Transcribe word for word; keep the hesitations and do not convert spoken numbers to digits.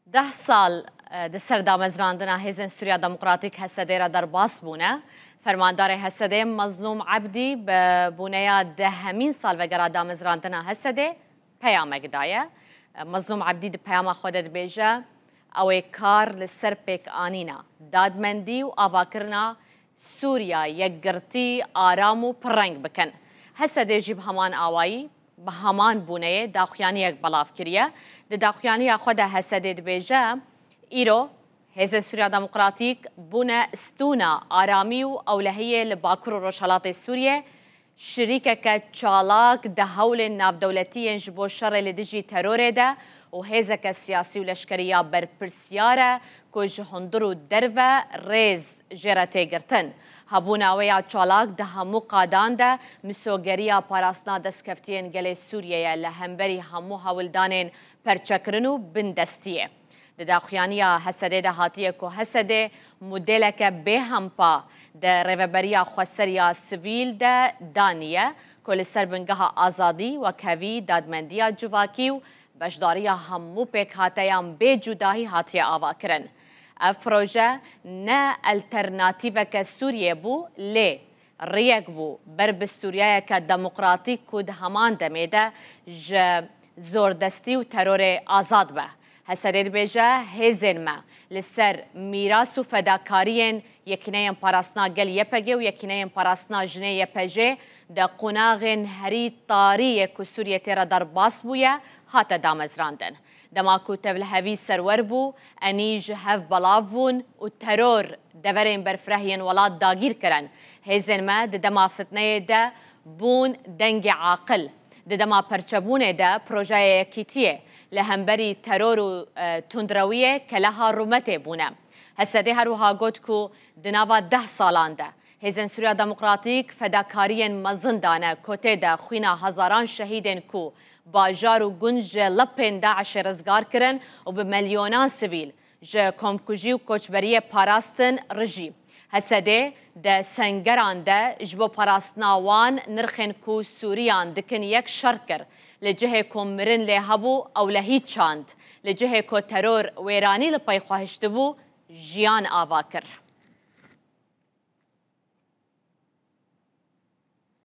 Deh sal e, di ser damezrandina Hêzên Sûriya Demokratîk H S D re derbas bûne. Fermandarê H S D Mezlûm Ebdî bi bûneya dehemîn salvegera damezrandina H S D peyamek daye. E, Mezlûm Ebdî di peyama xwe de dibêje, ew ê kar li ser pêkanîna dadmendî û avakirina Sûriya yekgirtî, aram û pirreng bikin. H S D jî bi heman awayî, bi heman bûneyê daxuyaniyek belav kiriye. Di daxuyaniya xwe de H S D dibêje, îro Hêzên Sûriya Demokratîk bûne stûna aramî û ewlehiyê li Bakur û Rojhelatê Sûriyê, şirîkeke çalak di hewlên navdewletî yên ji bo şerê li dijî terorê de û hêzeke siyasî û leşkerî ya berpirsyar e ku ji hundir û derve rêz jê re tê girtin. Hebûna wê ya çalak di hemû qadan de misogeriya parastina destkeftiyên gelê Sûriyê ye li hemberî hemû hewldanên perçekirin û bindestiyê. Di daxuyaniya H S D de hatiye ku H S D modêleke bêhempa di rêveberiya xweser ya sivîl de daniye ku li ser bingeha azadî, wekhevî, dadmendiya civakî û beşdariya hemû pêkhateyan bê cudahî hatiye avakirin. Ev proje ne alternatîveke Sûriyê bû, lê riyek bû ber bi Sûriyeyeke demokratîk ku di heman demê de ji zordestî û terorê azad be. H S D dibêje, hêzên me li ser mîras û fedakariyên Yekîneyên Parastina Gel Y P G û Yekîneyên Parastina Jinê Y P J di qonaxên herî tarî yê ku Sûriyê tê re derbas bûye, hate damezrandin. Dema ku tevlihevî serwer bû, enî ji hev belav bûn û teror deverên berfireh yên welat dagîr kirin. Hêzên me di dema fitneyê de bûn dengê aqil. Di dema perçebûnê de Projeya Yekîtiyê li hemberî teror û, e, tundrewiyê keleha rûmetê bûne. H S D her wiha got ku di nava deh salan de Hêzên Sûriya Demokratîk fedakariyên mezin dane ku tê de xwîna hezaran şehîdên ku bajar û gund ji lepên DAIŞê rizgar kirin û bi milyonan sivîl ji komkujî û koçberiyê parastin rijî. H S D di sengeran de ji bo parastina wan nirxên ku Sûriyan dikin yek şer kir. Li cihê ku mirin lê hebû, ewlehî çand. Li cihê ku teror wêranî li pey xwe hiştibû, jiyan ava kir.